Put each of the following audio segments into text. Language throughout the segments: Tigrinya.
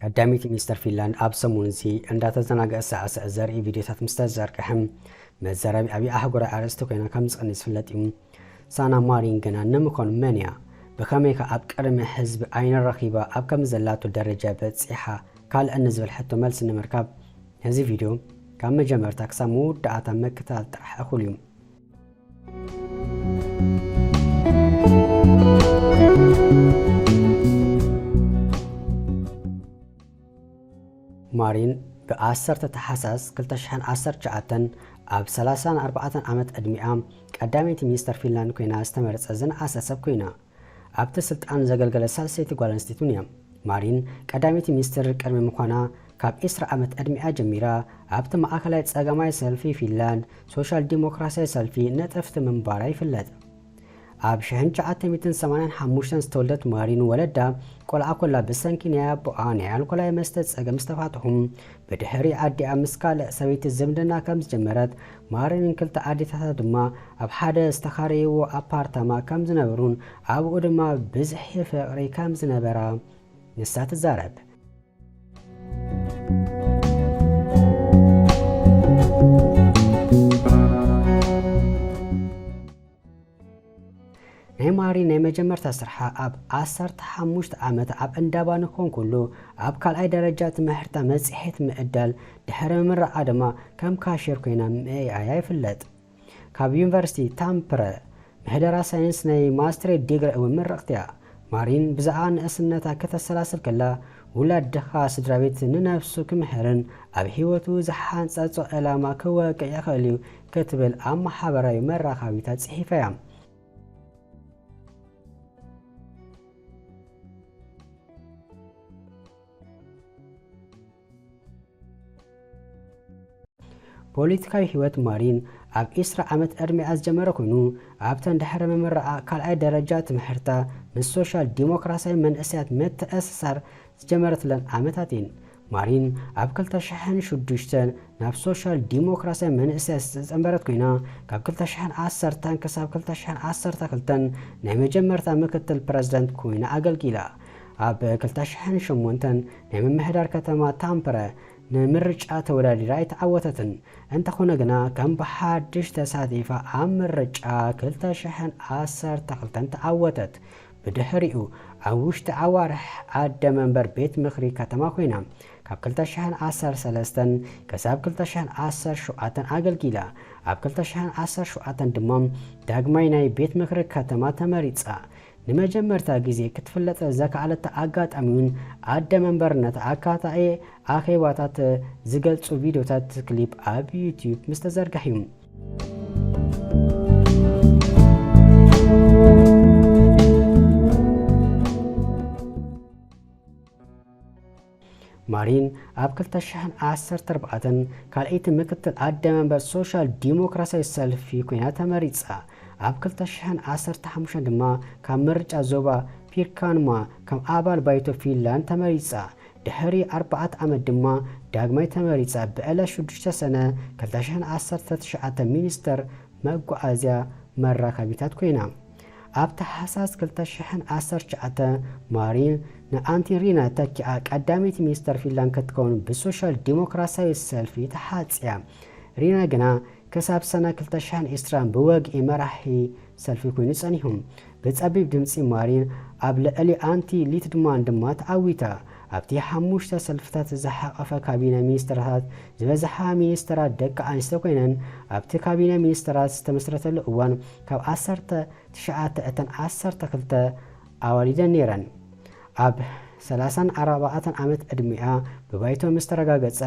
ቀዳመይቲ ሚኒስተር ፊንላንድ ኣብ ሰሙን እዚ እንዳተዘናግዐ ሳዕስዕ ዘርኢ ቪድዮታት ምስ ተዘርግሐ፣ መዘራቢ ዓብዪ ኣህጉራዊ ኣርእስቲ ኮይና ከም ዝቐንስ ዝፍለጥ እዩ። ሳና ማሪን ግና ንምዃኑ መን እያ? ብኸመይ ከ ኣብ ቅድሚ ህዝቢ ዓይኒ ረኺባ ኣብ ከም ዘላቶ ደረጃ በጺሓ? ካልእ ንዝብል ሕቶ መልሲ ንምርካብ ነዚ ቪድዮ ካብ መጀመርታ ክሳብ መወዳእታ ምክትታል ጥራሕ እኹል እዩ። ማሪን ብ ዓሰርተ ታሕሳስ ክልተ ሽሕን ዓሰርተ ትሽዓተን ኣብ ሰላሳን ኣርባዕተን ዓመት ዕድሚኣ ቀዳመይቲ ሚኒስተር ፊንላንድ ኮይና ዝተመረጸት ዝነኣሰት ሰብ ኮይና። ኣብቲ ስልጣን ዘገልገለት ሳልሰይቲ ጓል ኣንስተይቲ እውን እያ። ማሪን ቀዳመይቲ ሚኒስትር ቅድሚ ምዃና፣ ካብ ዕስራ ዓመት ዕድሚኣ ጀሚራ ኣብቲ ማእከላይ ጸጋማይ ሰልፊ ፊንላንድ፣ ሶሻል ዲሞክራስያዊ ሰልፊ፣ ንጥፍቲ ምንባራ ይፍለጥ። ኣብ ሽሕን ትሽዓተ ሚእትን ሰማንያን ሓሙሽተን ዝተወልደት ማሪን፣ ወለዳ ቆልዓ ኮላ ብሰንኪ ናይ ኣቦኣ ናይ ኣልኮላዊ መስተ ጸገም ዝተፋትሑ፣ ብድሕሪ ኣዲኣ ምስ ካልእ ሰበይቲ ዝምድና ከም ዝጀመረት፣ ማሪንን ክልተ ኣዴታታ ድማ ኣብ ሓደ ዝተኻረይዎ ኣፓርታማ ከም ዝነበሩን ኣብኡ ድማ ብዝሒ ፍቕሪ ከም ዝነበራ ንሳ ትዛረብ። ናይ ማሪን ናይ መጀመርታ ስርሓ ኣብ ዓሰርተ ሓሙሽተ ዓመት ኣብ እንዳ ባኒ ክኾን ከሎ፣ ኣብ ካልኣይ ደረጃ ትምህርታ መጽሔት ምዕዳል፣ ድሕሪ ምምራቓ ድማ ከም ካሽየር ኮይና ምእያያ ይፍለጥ። ካብ ዩኒቨርሲቲ ታምፕረ ምሕደራ ሳይንስ ናይ ማስትሬት ዲግሪ እውን ምርቕቲ እያ። ማሪን ብዛዕባ ንእስነታ ከተሰላስል ከላ፣ ውላድ ድኻ ስድራ ቤት ንነብሱ ክምህርን ኣብ ህይወቱ ዝሓንጸጾ ዕላማ ክወቅዕ ይኽእል እዩ ክትብል ኣብ ማሕበራዊ መራኸቢታት ጽሒፋ እያ። ፖለቲካዊ ህይወት ማሪን ኣብ ዕስራ ዓመት ዕድሚኣ ዝጀመረ ኮይኑ፣ ኣብተን ድሕሪ ምምራቓ ካልኣይ ደረጃ ትምህርታ ምስ ሶሻል ዲሞክራስያዊ መንእሰያት ምትእስሳር ዝጀመረትለን ዓመታት እየን። ማሪን ኣብ ክልተ ሽሕን ሽዱሽተን ናብ ሶሻል ዲሞክራስያዊ መንእሰያት ዝተጸንበረት ኮይና፣ ካብ ክልተ ሽሕን ዓሰርተን ክሳብ ክልተ ሽሕን ዓሰርተ ክልተን ናይ መጀመርታ ምክትል ፕረዚደንት ኮይና ኣገልጊላ። ኣብ ክልተ ሽሕን ሸሞንተን ናይ ምምሕዳር ከተማ ታምፕረ ንምርጫ ተወዳዲራ ኣይተዓወተትን። እንተኾነ ግና፣ ከም ብሓድሽ ተሳቲፋ ኣብ ምርጫ ክልተ ሽሕን ዓሰርተ ክልተን ተዓወተት። ብድሕሪኡ፣ ኣብ ውሽጢ ኣዋርሕ ኣደ መንበር ቤት ምኽሪ ከተማ ኮይና፣ ካብ ክልተ ሽሕን ዓሰርተ ሰለስተን ክሳብ ክልተ ሽሕን ዓሰርተ ሸውዓተን ኣገልጊላ። ኣብ ክልተ ሽሕን ዓሰርተ ሸውዓተን ድማ ዳግማይ ናይ ቤት ምኽሪ ከተማ ተመሪጻ። ንመጀመርታ ግዜ ክትፍለጥ ዘከኣለታ ኣጋጣሚ እውን ኣደ መንበርነት ኣካታዒ ኣኼባታት ዝገልጹ ቪድዮታት ክሊፕ ኣብ ዩትዩብ ምስ ተዘርግሐ እዩ። ማሪን ኣብ ክልተ ሽሕን ዓሰርተ ኣርባዕተን ካልኣይቲ ምክትል ኣደ መንበር ሶሻል ዲሞክራስያዊ ሰልፊ ኮይና ተመሪጻ። ኣብ ክልተ ሽሕን ዓሰርተ ሓሙሽተን ድማ ካብ ምርጫ ዞባ ፒርካንማ ከም ኣባል ባይቶ ፊንላንድ ተመሪጻ። ድሕሪ ኣርባዕተ ዓመት ድማ ዳግማይ ተመሪጻ። ብዕለት ሽዱሽተ ሰነ ክልተ ሽሕን ዓሰርተ ትሽዓተ ሚኒስተር መጓዓዝያ መራኸቢታት ኮይና። ኣብ ታሕሳስ ክልተ ሽሕን ዓሰርተ ትሽዓተ ማሪን ንኣንቲ ሪና ተኪኣ ቀዳመይቲ ሚኒስተር ፊንላንድ ክትከውን ብሶሻል ዲሞክራስያዊ ሰልፊ ተሓጽያ። ሪና ግና ክሳብ ሰነ ክልተ ሽሕን ዕስራን ብወግዒ መራሒ ሰልፊ ኮይኑ ጸኒሑ። ብጸቢብ ድምጺ ማሪን ኣብ ልዕሊ ኣንቲ ሊትድማን ድማ ተዓዊታ። ኣብቲ ሓሙሽተ ሰልፍታት ዝሓቐፈ ካቢነ ሚኒስተራት ዝበዝሓ ሚኒስተራት ደቂ ኣንስትዮ ኮይነን፣ ኣብቲ ካቢነ ሚኒስተራት ዝተመስረተሉ እዋን ካብ ዓሰርተ ትሽዓተ እተን ዓሰርተ ክልተ ኣዋሊደን ነይረን። ኣብ ሰላሳን ኣርባዕተን ዓመት ዕድሚኣ ብባይቶ ምስ ተረጋገጸ፣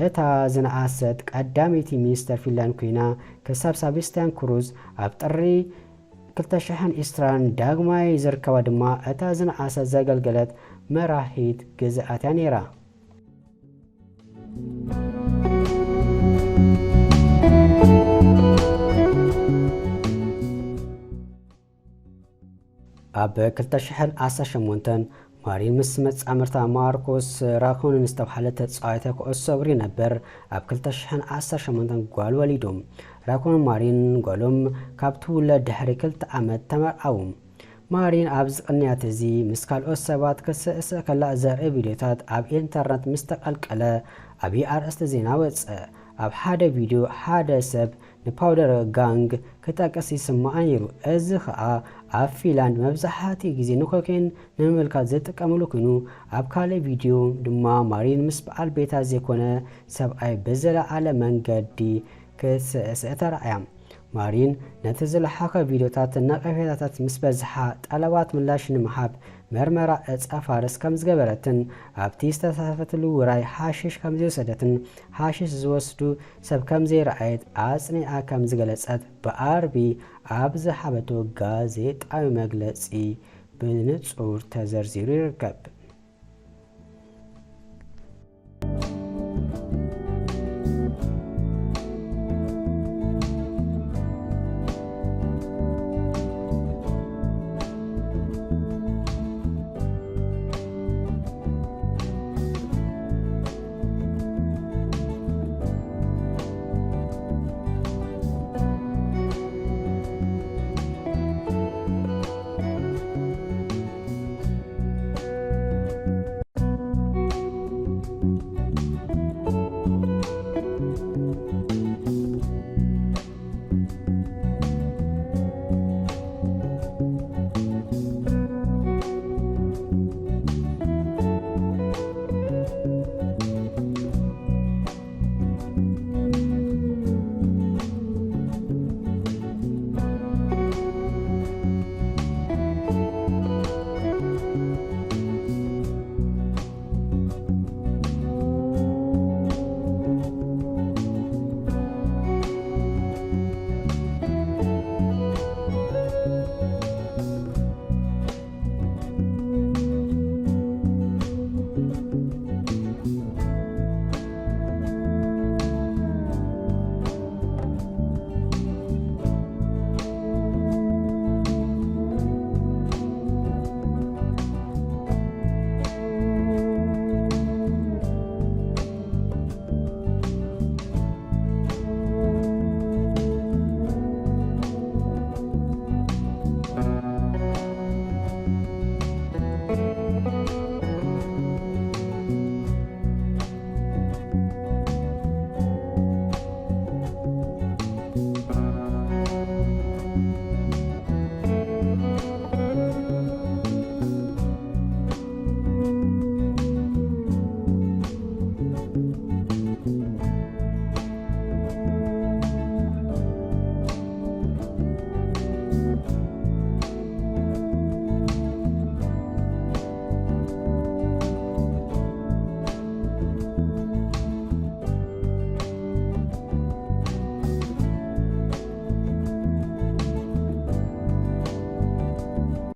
እታ ዝነኣሰት ቀዳመይቲ ሚኒስተር ፊንላንድ ኮይና፣ ክሳብ ሳባስትያን ክሩዝ ኣብ ጥሪ ክልተ ሽሕን ዕስራን ዳግማይ ዝርከባ ድማ እታ ዝነኣሰት ዘገልገለት መራሒት ግዝኣት እያ ነይራ። ኣብ ክልተ ሽሕን ዓሰርተ ሸሞንተን ማሪን ምስ መጻምርታ ማርኮስ ራኮንን ዝተባህለ ተጻዋታይ ኩዕሶ እግሪ ነበር ኣብ ክልተ ሽሕን ዓሰርተ ሸሞንተን ጓል ወሊዶም። ራኮንን ማሪን ጓሎም ካብ ትውለድ ድሕሪ ክልተ ዓመት ተመርዓዉ። ማሪን ኣብዚ ቅንያት እዚ ምስ ካልኦት ሰባት ክትስእስእ ከላ ዘርኢ ቪድዮታት ኣብ ኢንተርነት ምስ ተቐልቀለ፣ ኣብይ ኣርእስቲ ዜና ወጸ። ኣብ ሓደ ቪድዮ ሓደ ሰብ ንፓውደር ጋንግ ክጠቅስ ይስማዕ ነይሩ። እዚ ኸኣ ኣብ ፊንላንድ መብዛሕትኡ ግዜ ንኮኬን ንምምልካት ዝጥቀምሉ ኮይኑ፣ ኣብ ካልእ ቪድዮ ድማ ማሪን ምስ በዓል ቤታ ዘይኮነ ሰብኣይ ብዝለዓለ መንገዲ ክትስእስእ ተራእያ። ማሪን ነቲ ዝለሓኸ ቪድዮታትን ነቐፌታታት ምስ በዝሓ፣ ጠለባት ምላሽ ንምሃብ መርመራ ዕጸ ፋርስ ከም ዝገበረትን ኣብቲ ዝተሳተፈትሉ ውራይ ሓሽሽ ከም ዘይወሰደትን ሓሽሽ ዝወስዱ ሰብ ከም ዘይረኣየት ኣጽኒዓ ከም ዝገለጸት ብኣርቢ ኣብ ዝሃበቶ ጋዜጣዊ መግለጺ ብንጹር ተዘርዚሩ ይርከብ።